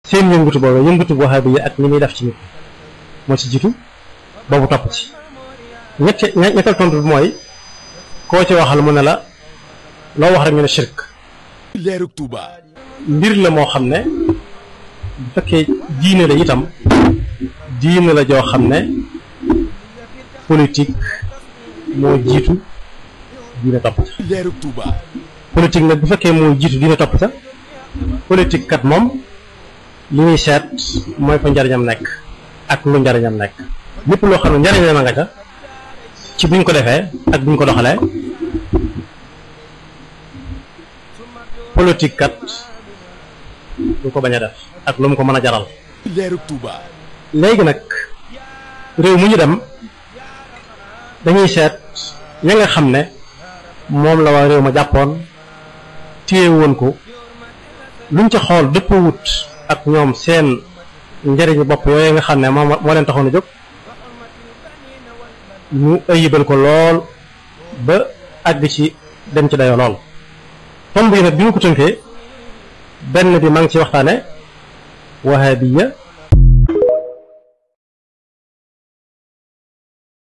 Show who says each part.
Speaker 1: seen yëngatu boobu yëngatu wahabiya ak ni muy def ci nit moo ci jiitu boobu topp ci ñetteel tontu bi mooy koo ci waxal mu ne la loo wax rek ñu ne shirk.
Speaker 2: Leerug Touba.
Speaker 1: mbir la moo xam ne bu fekkee diine la itam diine la joo xam ne politique moo jiitu diine topp ca.
Speaker 2: Leerug Touba.
Speaker 1: politique nag bu fekkee moo jiitu diine topp ca politique kat moom li ñuy seet mooy fa njariñam nekk ak lu njariñam nekk lépp loo xam ne njariñam a nga ca ci buñ ko defee ak buñ ko doxalee politique kat du ko bañ a def ak lu mu ko mën a jaral.
Speaker 2: Leerug Touba.
Speaker 1: léegi nag réew mu ñu dem dañuy seet ña nga xam ne moom la waa réew ma jàppoon téye woon ko luñ ca xool dëpp wut ak ñoom seen njëriñu bopp yooyu nga xam ne moo leen taxoon a jóg ñu ayibal ko lool ba àgg ci dem ci dayoo lool. tomb yi nag bi ñu ko tënkee benn bi maa ngi ci waxtaane wahabiya